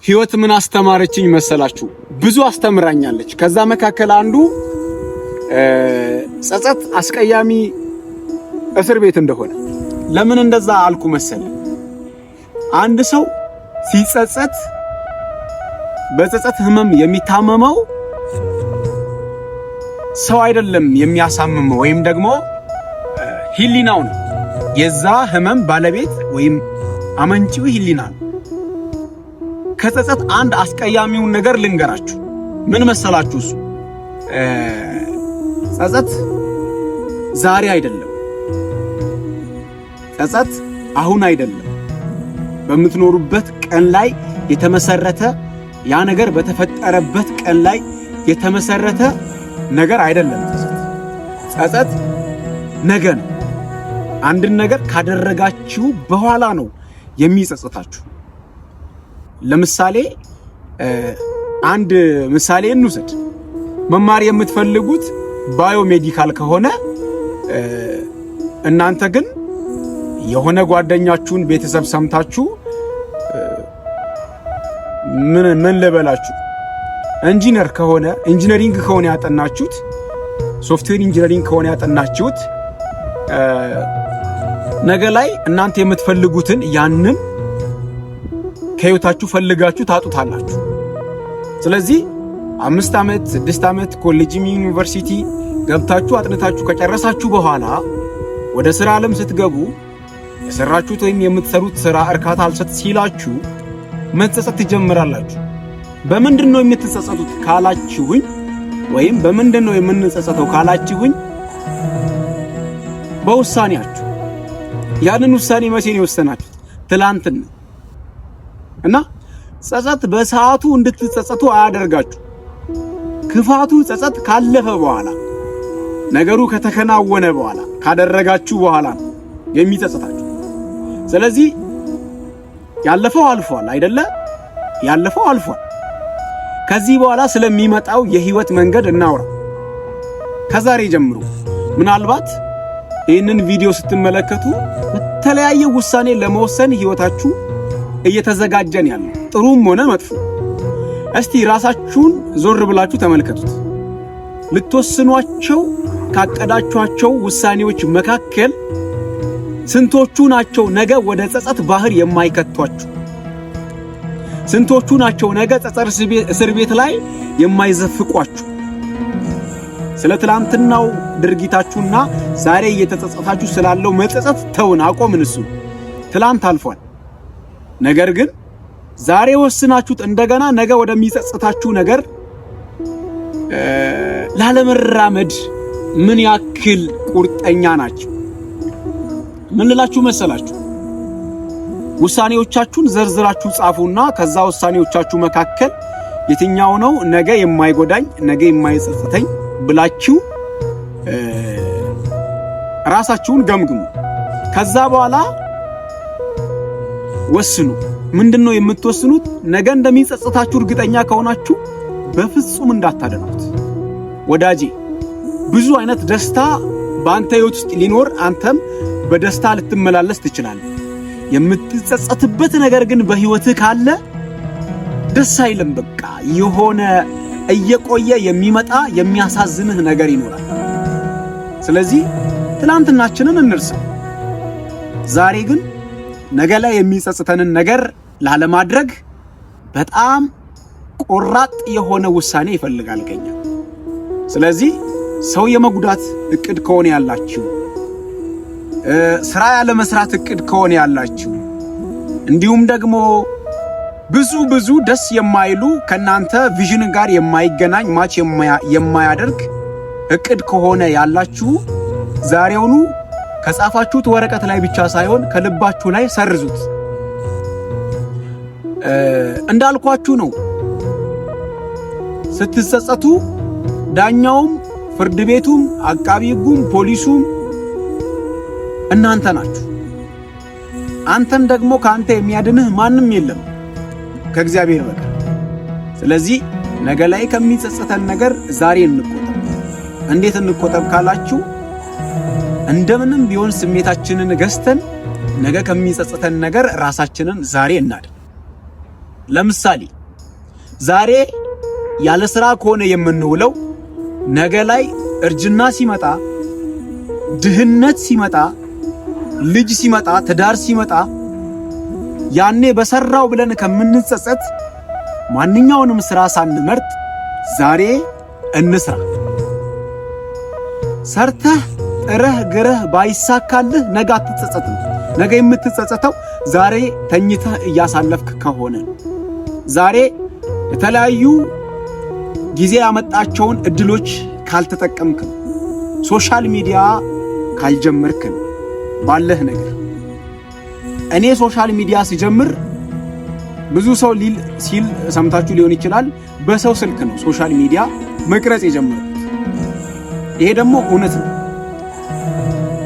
ህይወት ምን አስተማረችኝ መሰላችሁ? ብዙ አስተምራኛለች። ከዛ መካከል አንዱ ጸጸት አስቀያሚ እስር ቤት እንደሆነ። ለምን እንደዛ አልኩ መሰለ? አንድ ሰው ሲጸጸት በጸጸት ህመም የሚታመመው ሰው አይደለም የሚያሳምመው፣ ወይም ደግሞ ህሊናው ነው። የዛ ህመም ባለቤት ወይም አመንጪው ህሊና ነው። ከጸጸት አንድ አስቀያሚውን ነገር ልንገራችሁ። ምን መሰላችሁ? እሱ ጸጸት ዛሬ አይደለም፣ ጸጸት አሁን አይደለም። በምትኖሩበት ቀን ላይ የተመሰረተ፣ ያ ነገር በተፈጠረበት ቀን ላይ የተመሰረተ ነገር አይደለም። ጸጸት ጸጸት ነገ ነው። አንድን ነገር ካደረጋችሁ በኋላ ነው የሚጸጽታችሁ። ለምሳሌ አንድ ምሳሌ እንውሰድ። መማር የምትፈልጉት biomedical ከሆነ እናንተ ግን የሆነ ጓደኛችሁን ቤተሰብ ሰምታችሁ፣ ምን ልበላችሁ፣ ኢንጂነር ከሆነ፣ engineering ከሆነ ያጠናችሁት፣ software engineering ከሆነ ያጠናችሁት፣ ነገ ላይ እናንተ የምትፈልጉትን ያንን ከህይወታችሁ ፈልጋችሁ ታጡታላችሁ። ስለዚህ 5 ዓመት፣ 6 ዓመት ኮሌጅም ዩኒቨርሲቲ ገብታችሁ አጥንታችሁ ከጨረሳችሁ በኋላ ወደ ስራ ዓለም ስትገቡ የሰራችሁት ወይም የምትሰሩት ስራ እርካታ አልሰጥ ሲላችሁ መጸጸት ትጀምራላችሁ። በምንድን ነው የምትጸጸቱት ካላችሁኝ፣ ወይም በምንድን ነው የምንጸጸተው ካላችሁኝ፣ በውሳኔያችሁ። ያንን ውሳኔ መቼ ነው የወሰናችሁት? ትላንትና። እና ጸጸት በሰዓቱ እንድትጸጸቱ አያደርጋችሁ። ክፋቱ ጸጸት ካለፈ በኋላ፣ ነገሩ ከተከናወነ በኋላ፣ ካደረጋችሁ በኋላ ነው የሚጸጸታችሁ። ስለዚህ ያለፈው አልፏል አይደለ? ያለፈው አልፏል። ከዚህ በኋላ ስለሚመጣው የህይወት መንገድ እናውራ። ከዛሬ ጀምሮ ምናልባት ይህንን ቪዲዮ ስትመለከቱ በተለያየ ውሳኔ ለመወሰን ህይወታችሁ እየተዘጋጀን ያለው፣ ጥሩም ሆነ መጥፎ። እስቲ ራሳችሁን ዞር ብላችሁ ተመልከቱት። ልትወስኗቸው ካቀዳችኋቸው ውሳኔዎች መካከል ስንቶቹ ናቸው ነገ ወደ ጸጸት ባህር የማይከቷችሁ? ስንቶቹ ናቸው ነገ ጸጸት እስር ቤት ላይ የማይዘፍቋችሁ? ስለ ትላንትናው ድርጊታችሁና ዛሬ እየተጸጸታችሁ ስላለው መጸጸት ተውን፣ አቆምን። እሱ ትላንት አልፏል። ነገር ግን ዛሬ ወስናችሁት እንደገና ነገ ወደሚጸጽታችሁ ነገር ላለመራመድ ምን ያክል ቁርጠኛ ናችሁ? ምን ልላችሁ መሰላችሁ? ውሳኔዎቻችሁን ዘርዝራችሁ ጻፉና ከዛ ውሳኔዎቻችሁ መካከል የትኛው ነው ነገ የማይጎዳኝ፣ ነገ የማይጸጽተኝ ብላችሁ ራሳችሁን ገምግሙ። ከዛ በኋላ ወስኑ። ምንድን ነው የምትወስኑት? ነገ እንደሚጸጽታችሁ እርግጠኛ ከሆናችሁ በፍጹም እንዳታደርጉት። ወዳጄ፣ ብዙ አይነት ደስታ በአንተ ህይወት ውስጥ ሊኖር፣ አንተም በደስታ ልትመላለስ ትችላለህ። የምትጸጸትበት ነገር ግን በህይወትህ ካለ ደስ አይልም። በቃ የሆነ እየቆየ የሚመጣ የሚያሳዝንህ ነገር ይኖራል። ስለዚህ ትናንትናችንን እንርሳ። ዛሬ ግን ነገ ላይ የሚጸጽተንን ነገር ላለማድረግ በጣም ቆራጥ የሆነ ውሳኔ ይፈልጋል ከኛ። ስለዚህ ሰው የመጉዳት እቅድ ከሆነ ያላችሁ፣ ስራ ያለመስራት እቅድ ከሆነ ያላችሁ፣ እንዲሁም ደግሞ ብዙ ብዙ ደስ የማይሉ፣ ከናንተ vision ጋር የማይገናኝ፣ match የማያደርግ እቅድ ከሆነ ያላችሁ ዛሬውኑ ከጻፋችሁት ወረቀት ላይ ብቻ ሳይሆን ከልባችሁ ላይ ሰርዙት። እንዳልኳችሁ ነው። ስትጸጸቱ ዳኛውም፣ ፍርድ ቤቱም፣ አቃቢ ሕጉም፣ ፖሊሱም እናንተ ናችሁ። አንተን ደግሞ ከአንተ የሚያድንህ ማንም የለም ከእግዚአብሔር በቀር። ስለዚህ ነገ ላይ ከሚጸጽተን ነገር ዛሬ እንቆጠብ። እንዴት እንቆጠብ ካላችሁ፣ እንደምንም ቢሆን ስሜታችንን ገዝተን ነገ ከሚጸጽተን ነገር ራሳችንን ዛሬ እናድን። ለምሳሌ ዛሬ ያለ ስራ ከሆነ የምንውለው ነገ ላይ እርጅና ሲመጣ፣ ድህነት ሲመጣ፣ ልጅ ሲመጣ፣ ትዳር ሲመጣ ያኔ በሰራው ብለን ከምንጸጸት ማንኛውንም ስራ ሳንመርጥ ዛሬ እንስራ። ሰርተህ ጥረህ ግረህ ባይሳካልህ ነገ አትጸጸትም። ነገ የምትጸጸተው ዛሬ ተኝተህ እያሳለፍክ ከሆነ፣ ዛሬ የተለያዩ ጊዜ ያመጣቸውን እድሎች ካልተጠቀምክ፣ social media ካልጀመርክ፣ ባለህ ነገር። እኔ social media ስጀምር ብዙ ሰው ሊል ሲል ሰምታችሁ ሊሆን ይችላል። በሰው ስልክ ነው social media መቅረጽ የጀመርኩት። ይሄ ደግሞ እውነት ነው።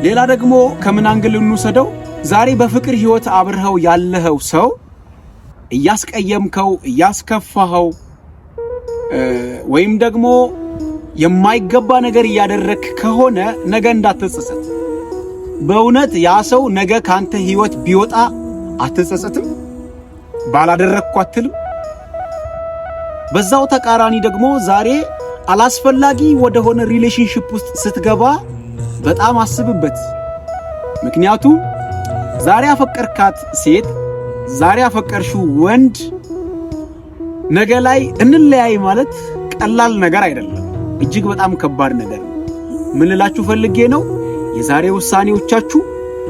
ሌላ ደግሞ ከምን angle እንውሰደው? ዛሬ በፍቅር ህይወት አብረኸው ያለኸው ሰው እያስቀየምከው፣ እያስከፋኸው ወይም ደግሞ የማይገባ ነገር እያደረግክ ከሆነ ነገ እንዳትጸጸት። በእውነት ያ ሰው ነገ ካንተ ህይወት ቢወጣ አትጸጸትም? ባላደረግኩ አትልም? በዛው ተቃራኒ ደግሞ ዛሬ አላስፈላጊ ወደሆነ relationship ውስጥ ስትገባ በጣም አስብበት። ምክንያቱም ዛሬ ያፈቀርካት ሴት፣ ዛሬ ያፈቀርሽው ወንድ ነገ ላይ እንለያይ ማለት ቀላል ነገር አይደለም። እጅግ በጣም ከባድ ነገር ነው። ምን ልላችሁ ፈልጌ ነው፣ የዛሬ ውሳኔዎቻችሁ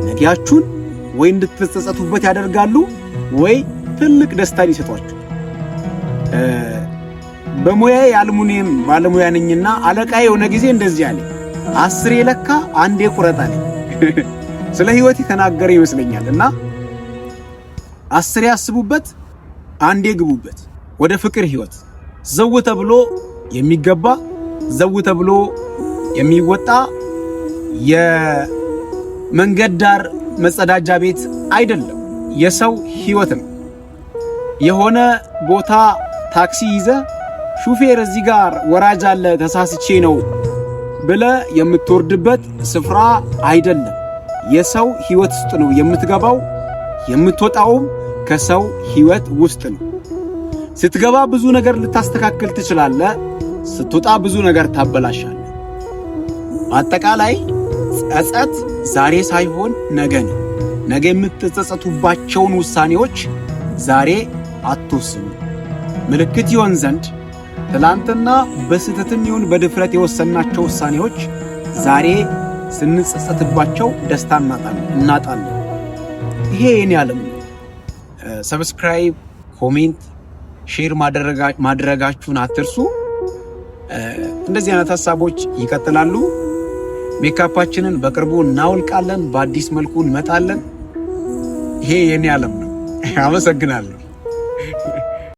ነገያችሁን ወይ እንድትጸጸቱበት ያደርጋሉ ወይ ትልቅ ደስታን ይሰጧችሁ። በሙያዬ የአልሙኒየም ባለሙያ ነኝና አለቃዬ የሆነ ጊዜ እንደዚህ አለ፣ 10 ለካ አንዴ ቁረጥ አለኝ። ስለ ህይወት የተናገረ ይመስለኛል። እና 10 ያስቡበት፣ አንዴ ግቡበት። ወደ ፍቅር ህይወት ዘው ተብሎ የሚገባ፣ ዘው ተብሎ የሚወጣ የመንገድ ዳር መጸዳጃ ቤት አይደለም፣ የሰው ህይወት ነው። የሆነ ቦታ ታክሲ ይዘ ሹፌር እዚህ ጋር ወራጅ አለ ተሳስቼ ነው ብለ የምትወርድበት ስፍራ አይደለም። የሰው ህይወት ውስጥ ነው የምትገባው፣ የምትወጣውም ከሰው ህይወት ውስጥ ነው። ስትገባ ብዙ ነገር ልታስተካክል ትችላለህ። ስትወጣ ብዙ ነገር ታበላሻለህ። አጠቃላይ ጸጸት ዛሬ ሳይሆን ነገ ነው። ነገ የምትጸጸቱባቸውን ውሳኔዎች ዛሬ አትወስኑ። ምልክት ይሆን ዘንድ ትላንትና በስህተትም ይሁን በድፍረት የወሰናቸው ውሳኔዎች ዛሬ ስንጸጸትባቸው ደስታ እናጣለን። ይሄ የኔ ዓለም ነው። Subscribe፣ comment፣ share ማድረጋችሁን አትርሱ። እንደዚህ አይነት ሀሳቦች ይቀጥላሉ። ሜካፓችንን በቅርቡ እናውልቃለን። በአዲስ መልኩ እንመጣለን። ይሄ የኔ ዓለም ነው። አመሰግናለሁ።